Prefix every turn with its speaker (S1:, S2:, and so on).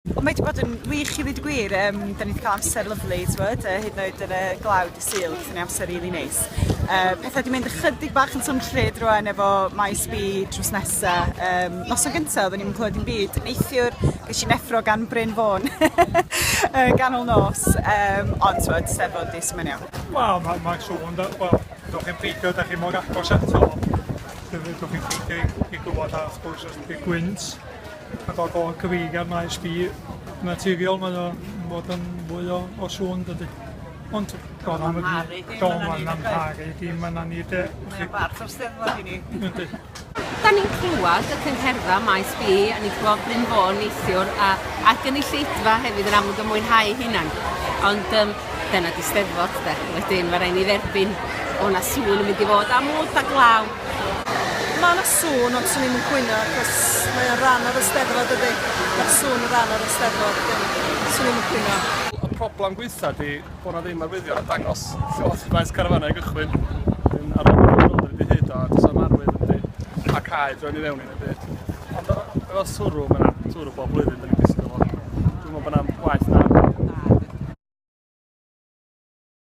S1: Ond mae wedi bod yn wych i ddweud y gwir. Da ni wedi cael amser lyfli, t'wod, hyd yn oed yn y glaw dydd Sul, gaethon ni amser rili neis. Pethau wedi mynd ychydig bach yn swnllyd rwan efo Maes B drws nesa. Noson gyntaf, oedden ni'm yn clywed dim byd. Neithiwr, ges i neffro gan Bryn Fôn ganol nos. Ond t'wod, Steddfod di, so mae'n iawn.
S2: Wel, mae ma sŵn, wel, ydwch chi'n peidio, da chi mor agos ato, ydwch chi'n peidio i glywed a wrth gwrs os ydy gwynt a dod o'r cyfeiriad Maes B naturiol, mae o'n fod yn fwy o sŵn, dydy. Ond do, mae'n amharu dim yna ni de.
S1: Mae'n bart o'r Steddfod i ni.
S2: Yndi.
S3: Da ni'n clywed y cyngherddau Maes B, a ni'n clywed Bryn Fôn neithiwr, a gynulleidfa hefyd yn amlwg yn mwynhau hunan. Ond dyna di Steddfod de. Wedyn mae rhaid ni dderbyn o na sŵn yn mynd i fod a mwd a glaw.
S4: Mae yna sŵn, ond swn i'm yn cwyno, achos mae o'n rhan o'r Eisteddfod, dydy. Mae'r sŵn yn rhan o'r Eisteddfod, wedyn swn i'm yn cwyno.
S5: Y problem gwaetha 'di bod 'na ddim arwyddion yn dangos lle oedd maes carafanau i gychwyn. Wedyn ar ôl bod yn ôl wedi hyd o, does na'm arwydd yn di a cae droed i fewn i neu byd. Ond efo twrw, mae 'na twrw bob blwyddyn.